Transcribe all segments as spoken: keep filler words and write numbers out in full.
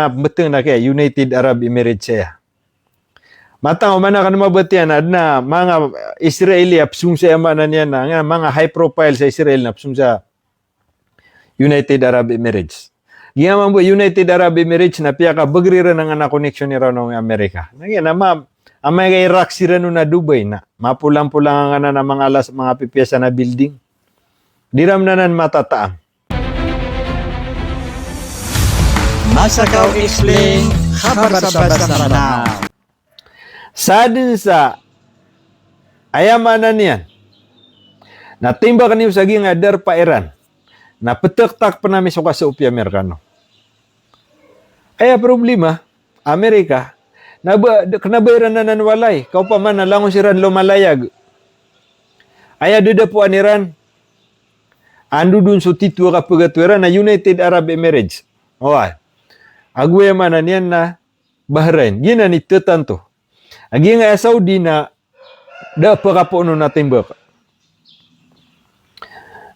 Beteng na kiya United Arab Emirates saya. Matang o mana kano mabatiya na adn a manga Israeli a psong saya, maana niyan na, nga manga high profile sa Israel na psong sa United Arab Emirates. Giya mambo United Arab Emirates na piyakabagr iran angkanan a connection iran o Amerika. Na giya na ma-, amay ka Iraq siran on a Dubai na mapolampolang angkanan a manga alas, manga pipiya san a building. Di ran anan matataam. Masakaw Explain, khabar sa basa Ranao. Sa dn sa, aya maana niyan na timbak niyo sa giyangkaya darpa iran na ptaktak pn ami so kasaopi a Amerikano. Aya problema, Amerika, na ba, kna ba iran anan walay, ka opama na langon siran lomalayag. Aya dadapoan iran, andodon so titho a kapagato iran na United Arab Emirates. Oway. Ago aya maana niyan na Bahrain. Giyanan i tatanto. A giyangkaya Saudi na da a pakapoon on a timbak.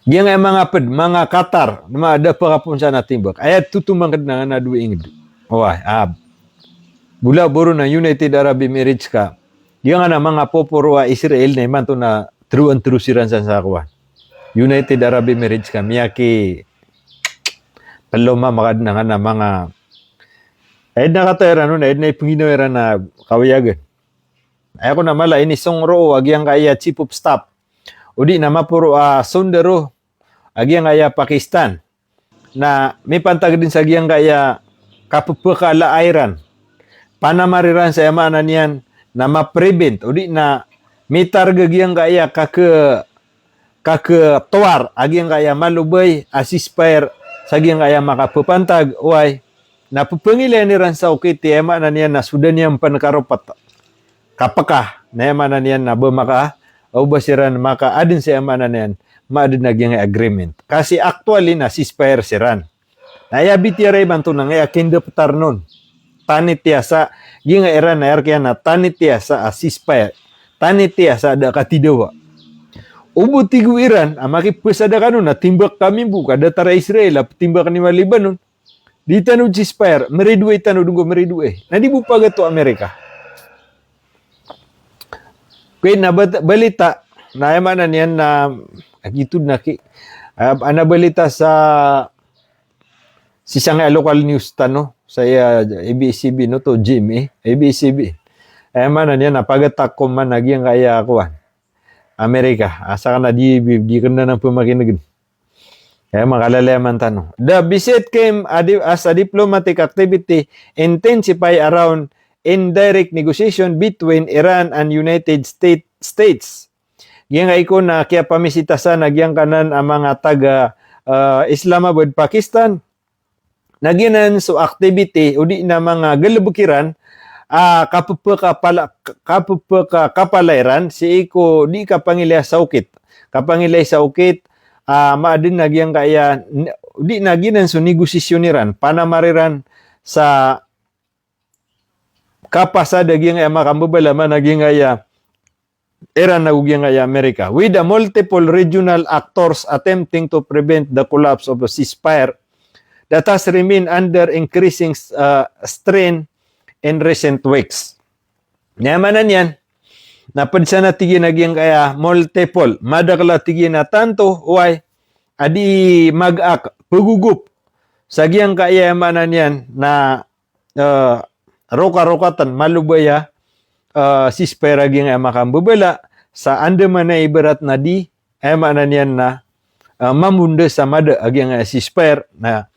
Giyangkaya manga pd, manga Qatar, na ma da a pakapoon san a timbak. Aya totomangkd na angkanan a dowa ingd. Oway, a. Bola boro na United Arab Emirates ka. Giyangkanan a manga poporo a Israel na imanto na tharoan tharoa siran san sa kowan. United Arab Emirates ka, miyaki, plo ma makadn angkanan a manga, aya dn a kataw iran on, aya dn a ipnginaw iran a kawiyagan. Aya ko na mala inisong roo a giyangkaya chief of staff, odi na maporo a sondaro a giyangkaya Pakistan. Na mipantag dn sa giyangkaya kapphakala iran, panamar iran sa aya maana niyan na ma-prevent, odi na mitarg a giyangkaya kake, kaketowar a giyangkaya malobay a ceasefire sa giyangkaya makappantag, oway. Na pphangilayan iran sa okit i aya maana niyan na so da niyan pn karopt, kapeka, na aya maana niyan na ba maka, o ba siran makaadn sa aya maana niyan, maadn a giyangkaya agreement. Kasi actually na ceasefire siran. Na aya B T R a imanto na ngaya kindaptar on. Tanitiyasa, giyangkaya iran na aya rk iyan na tanitiyasa a ceasefire. Tanitiyasa a da katidawa. O bo tig o Iran a makipasada kano na timbak kami bo ka datar a Israel a ptimbak niyo a Lebanon. Di tano ceasefire, mridoay tano dn ko mridoay. Na di bo pagato Amerika. Kay na bat-, balita, na aya maana niyan na, agitod na ki, ah, ana balita sa, sii sangkaya local news tano, sa aya A B C B no to, G M A, A B C B. Aya maana niyan na pagatak ko man a giyangkaya kowan, Amerika, a sakn a di, di, di kna na pmakinegn. Aya makalalayaman tano. The visit came a di-, as a diplomatic activity intensify around indirect negotiation between Iran and United State-, States. Giyangkai ko na kiyapamisita san a giyangkanan a manga taga, ah, Islamabad, Pakistan. Na giyanan so activity, odi na manga galbk iran, ah, kappakapala-, kappakakapala iran, sii ko di kapangilaya sa okit. Kapangilaya sa okit, ah, maadn a giyangkaya, n-, odi na giyanan so negosasyon iran, panamar iran sa kapasad a giyangkaya makambabala, maana giyangkaya Iran ago giyangkaya Amerika, with a multiple regional actors attempting to prevent the collapse of a ceasefire that has remained under increasing, uh, strain in recent weeks. Na aya maana niyan, na pd san a tig iyan a giyangkaya multiple, madakl a tig iyan a tanto, oway, a di magaak, pagogop sa giyangkaya, aya maana niyan na, eh, rokarokatan, malobay a, eh, ceasefire a giyangkaya makambabala, sa andamanaya ibarat na di, aya maana niyan na, eh, mambo dn sa mada a giyangkaya ceasefire, na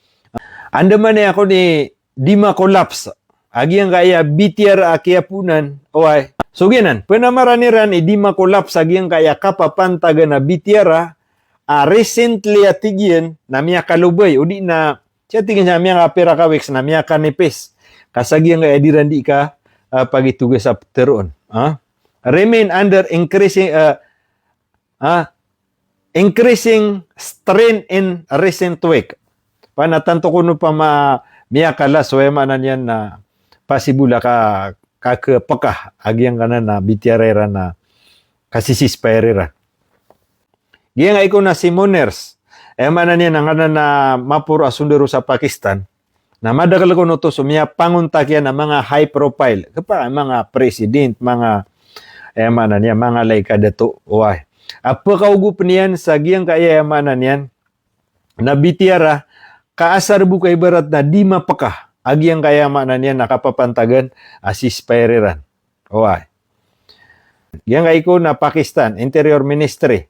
andamanaya kon i di ma-collapse a giyangkaya B T R a kiyaponan, oway. So giyanan, pnamaran iran i di ma-collapse a giyangkaya kapapantagan a B T R a, ah, recently a tig iyan na miyakalobay, odi na, sii a tig iyan sa miyakapira ka weeks na miyakanipis. Ka sa giyangkaya di ran di ka, ah, pagitoga sa ptharoon. Ah? Remain under increasing, ah, ah, increasing strain in recent week. Panatanto ko no pama miyakala, so aya maana niyan na possible a ka, kakepeka a giyangkanan a B T R iran a kasiceasefire iran. Giyangkai ko na si Munir, aya maana niyan angkanan a maporo a sondaro sa Pakistan, Na madakel kon oto so miyapangontak iyan a manga high profile. Kepakay manga president, manga, aya maana niyan, manga lay ka dato. Oway. A pekaogop niyan sa giyangkaya, aya maana niyan, na bitiyara, ka asar bo ka ibarat na di mapeka a giyangkaya, aya maana niyan, na kapapantagan a ceasefire iran. Oway. Giyangkai ko na Pakistan, Interior Ministry.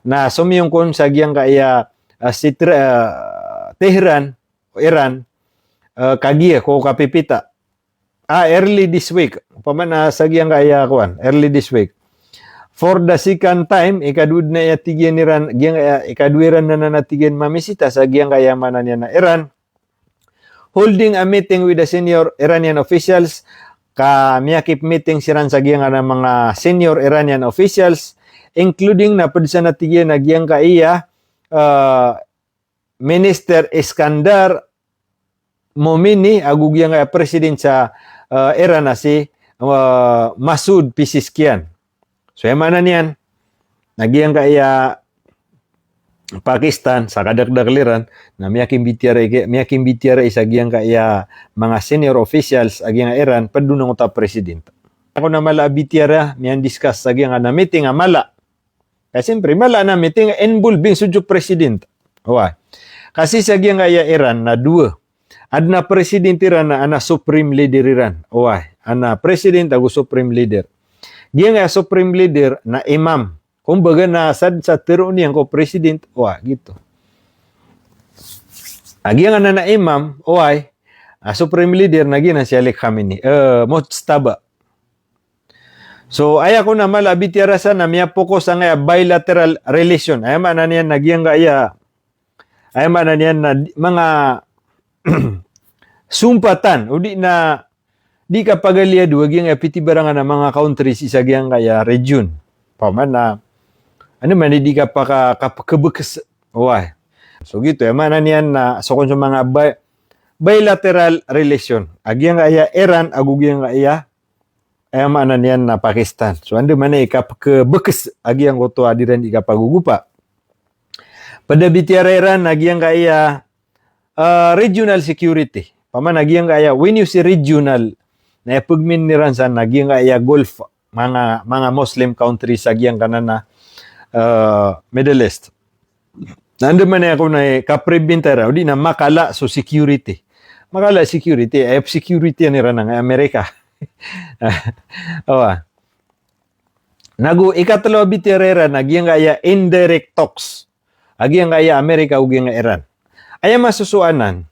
Na somiyong kon sa giyangkaya, ah, Sitra-, ah, Tehran, Iran, ah, kagiya ko kapipita. Ah, early this week. Opama na sa giyangkaya kowan, early this week. For the second time, ikadowa den a tig iyan iran, giyangkaya, ikadowa iran anan a tig iyan mamisita sa giyangkaya, aya maana niyan, na Iran, holding a meeting with the senior Iranian officials, ka miyakip-meeting siran sa giyangkana manga senior Iranian officials, including na ped san a tig iyan a giyangkaya, ah, Minister Iskandar Momeni, ago giyangkaya president sa, ah, Iran a si, ah, Masoud Pezeshkian. So, aya maana niyan, na giyangkaya Pakistan, sa kadakdakel iran, na miyakimbitiyarai, miyakimbitiyarai sa giyangkaya manga senior officials a giyangkaya Iran, ped on angkoto a president. Ako na mala a bitiyara, miyandiscuss sa giyangkana meeting a mala. Ka siyempre, mala na meeting involving so president. Oway. Kasi sa giyangkaya Iran na dowa. Aden a president iran na, ana supreme leader iran. Oway. Ana president ago supreme leader. Giyangkaya supreme leader na imam. Kumbaga na sa, sa tero niyan ko president. Oway, giyoto. A giyangkana na imam, oway. A supreme leader na giyanan si Ali Khamenei. Eh, Mojtaba. So, aya kon a mala a bitiyara san na miya-focus angkaya bilateral relation. Aya maana niyan na giyangkaya, aya maana niyan na di-, manga sumpatan, o di na di kapagaliado a giyangkaya pitibarangan a manga countries sa giyangkaya region. Opama na, ano man di kapaka-, kap-, kebekes, oway. So giyoto, aya maana niyan na, so kon so manga bi-, bilateral relation. A giyangkaya Iran, ago giyangkaya aya maana niyan na Pakistan. So, anda man i kapekebekes a giyangkoto a di ran di kapagogopa. Ped a bitiyara iran a giyangkaya, ah, regional security. Opama na giyangkaya, when you say regional, na aya pegmin iran san na giyangkaya Gulf, manga, manga Muslim countries a giyangkanan a, ah, Middle East. Na anda man aya kon a kapribinta iran, o di na makala so security. Makala security, aya psecurity iran angkaya Amerika. Oway. Nago ikatelo a bitiyara iran a giyangkaya indirect talks a giyangkaya Amerika ago giyangkaya Iran. Aya masosoanan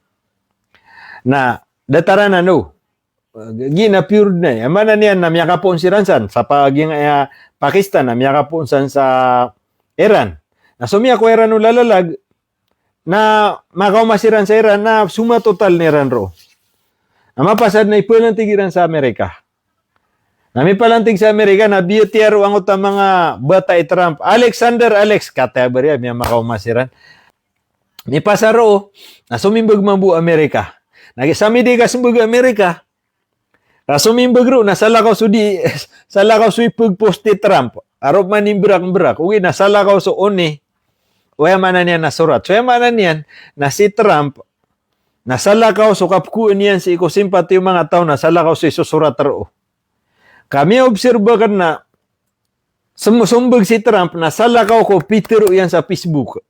na datar anan o, giya na pure deny. Aya maana niyan na miyakapoon siran san, sa pa giyangkaya Pakistan na miyakapoon san sa Iran. Na so miyakowa iran o lalalag, na makaoma siran sa Iran, na somatotal iran roo. Na mapasad na ipalantig iran sa Amerika. Na mipalantig sa Amerika, na biyatiya roo angkoto a manga bata i Trump. "Alexander, Alex," kataya bariya, miyamakaoma siran. Mipasad roo, na somimbag mambo Amerika. Na giya sa miyaday kasembag Amerika, na somimbag roo, na salakaw so di, salakaw so ipagpost i Trump. Aro man imbrak-mbrak. Ogaid na salakaw so one. Aya maana niyan na sorat. So aya maana niyan na si Trump, na salakaw so kapkowaan iyan sii ko simpati o manga taw, na salakaw so isosorat roo. Ka miyaobserba aken na sem-, sombag si Trump na salakaw ko pitero iyan sa Facebook.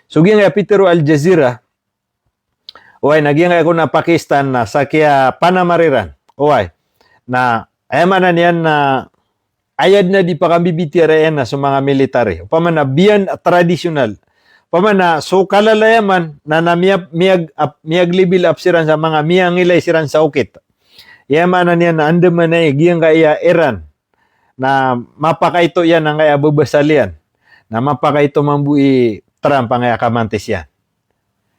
So giyangkaya pitero Al Jazeera, oway, na giyangkaya kon a Pakistan na sa kiyapanamar iran. Oway. Na aya maana niyan na aya den a di pakambibitiyara iyan na so manga military. Opama na beyond traditional. Opama na so kalalayaman na, na miyag-, miyag-, ap-, miyag-level up siran sa manga miyangilay siran sa okit. Aya maana niyan na andamanaya giyangkaya Iran na mapakaito iyan angkaya babasal iyan. Na mapakaito mambo i Trump angkaya kamantis iyan.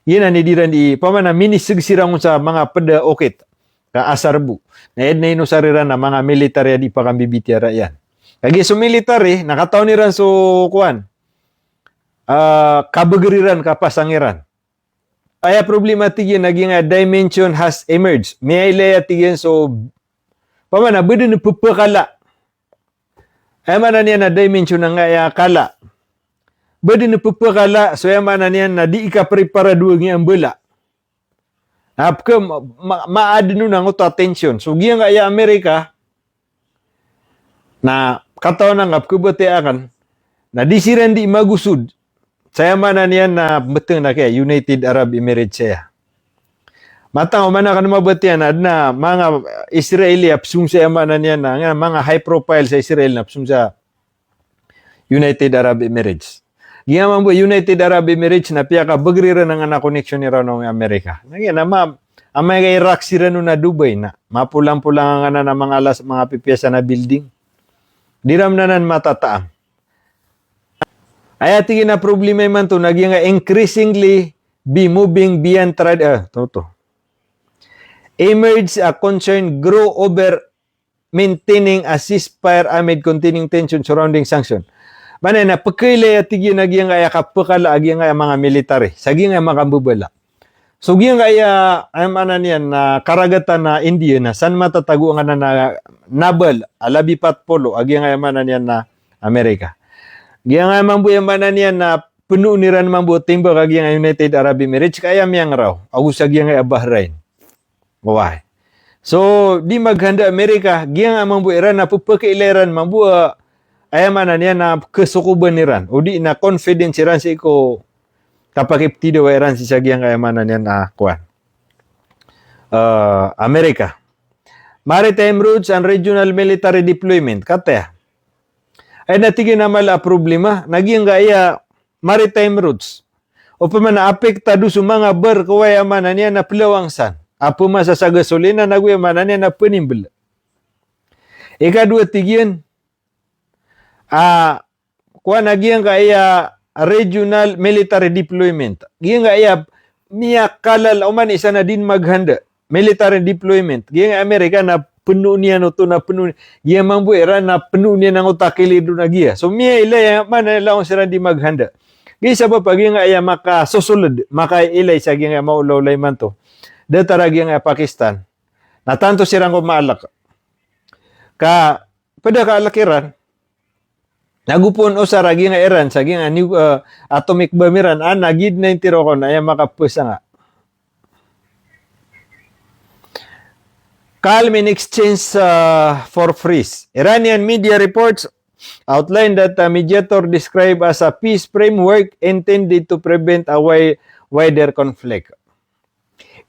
Giyanan i di ran di, opama na miniseg siran on sa manga ped a okit, ka asar bo. Na aya den a inosar iran na manga military a di pakambibitiyara iyan. Kagiya so military, na katawan iran so kowan, ah, kabeger iran, kapasang iran. Aya problema tig iyan a giyangkaya dimension has emerged. Miyailay a tig iyan so, opama na ba den pepekala. Aya maana niyan na dimension angkaya kala. Ba den pepekala, so aya maana niyan na di ikaprepara dowa giyangkaya mbala. Na pkha ma, ma, maadn on angkoto a tension. So giyangkaya Amerika, na katawan angka pkhabatiya akn, na di siran di magosod sa aya maana niyan na mbtng na kaya United Arab Emirates aya. Matang o maana akn mabatiya na adn a manga Israeli a psong sa aya maana niyan na, nga manga high profile sa Israel na psong sa United Arab Emirates. Giya mambo United Arab Emirates na piyakabagr iran angkanan a connection iran o Amerika. Na giya na ma, amay ka Iraq siran on a Dubai na mapolang-polang angkanan a manga alas, manga pipiya san a building. Di ran anan matataam. Aya tig iyan a problema imanto na giyangkaya increasingly be moving beyond trad-, ah, to, to. Emerge a concern grow over maintaining a ceasefire amid continuing tension surrounding sanction. Maana niyan na pkhailay a tig iyan a giyangkaya kapakala a giyangkaya manga military sa giyangkaya makambabala. So giyangkaya, aya maana niyan na karagatan a India na san matatago angkanan a naval a labi pat polo a giyangkaya maana niyan na Amerika. Giyangkaya mambo aya maana niyan na pnoon iran mambo timbang a giyangkaya United Arab Emirates, ka aya miyangra on ago sa giyangkaya Bahrain. Oway. So di maghanda Amerika, giyangkaya mambo iran na pphakailay iran mambo a, aya maana niyan na kasokoban iran odi na confidence iran sii ko kapakiptidawa iran sii sa giyangkaya maana niyan na kowan, eh, Amerika. Maritime routes and regional military deployment. Kataya, aya na tig iyan a mala a problema na giyangkaya maritime routes. Opama na apektado so manga barko, aya maana niyan na plawang san a pmasa sa gasolina, nago aya maana niyan na pnimbl. Ikadowa tig iyan a kowan a giyangkaya regional military deployment. Giyangkaya miyakalala oman i san a di maghanda. Military deployment. Giyangkaya Amerika na pnoon iyan oto na pnoon. Giya mambo iran na pnoon iyan angkoto a kilid on a giya. So miyailay a maana niyan na langon siran di maghanda. Giya sabap a giyangkaya makasosoled, makailay sa giyangkaya maolaola imanto, datar a giyangkaya Pakistan na tanto siran ko maalk. Ka pd a kaalk iran, nago pn osar a giyangkaya Iran sa giyangkaya nu-, eh, atomic bomb iran, a na giya dn a intiro kon aya makapasanga. Calm in exchange, uh, for freeze. Iranian media reports outline that a mediator described as a peace framework intended to prevent a wi-, wider conflict.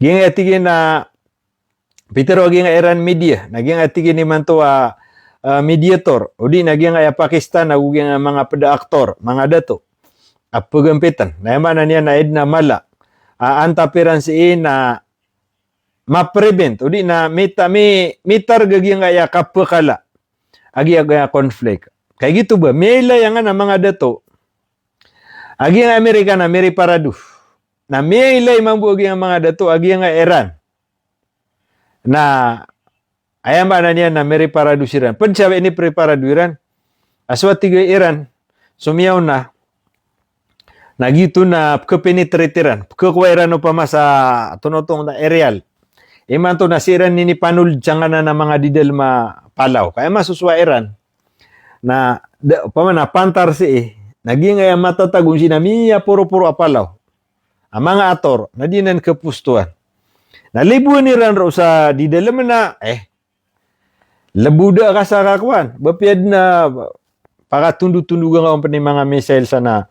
Giyangkaya tig iyan a pitharo a giyangkaya Iran media, na giyangkaya tig iyan imanto a, ah, mediator, odi na giyangkaya Pakistan, ago giyangkaya manga pd a aktor, manga dato a pgmpitn. Na aya maana niyan na aya dn a mala a antap iran sii na ma-prevent, odi na mita-, mi-, mitarg a giyangkaya kapakala a giyangkaya conflict. Kagiya oto ba, miyailay angkanan a manga dato a giyangkaya Amerika na miriparado. Na miyailay mambo a giyangkaya manga dato a giyangkaya Iran na aya maana niyan na miriparado siran. Pd sa inipriparado iran a so a tig a Iran, so miyaona na giyoto na pkhapenetrate iran, pkhakowa iran opama sa tonotong na aerial. Imanto na sii iran inipanold sangkanan a manga didalm a palaw. Ka aya masosowa iran na da, opama na pantar sii, na giyangkaya matatago on sii na miyaporoporo a palaw a manga ator, na di anan khapostoan. Na libowan iran roo sa didalm na, eh, lboda ka sa kakowan, ba piya dn a pakatondotondog angka on pn i manga missile san a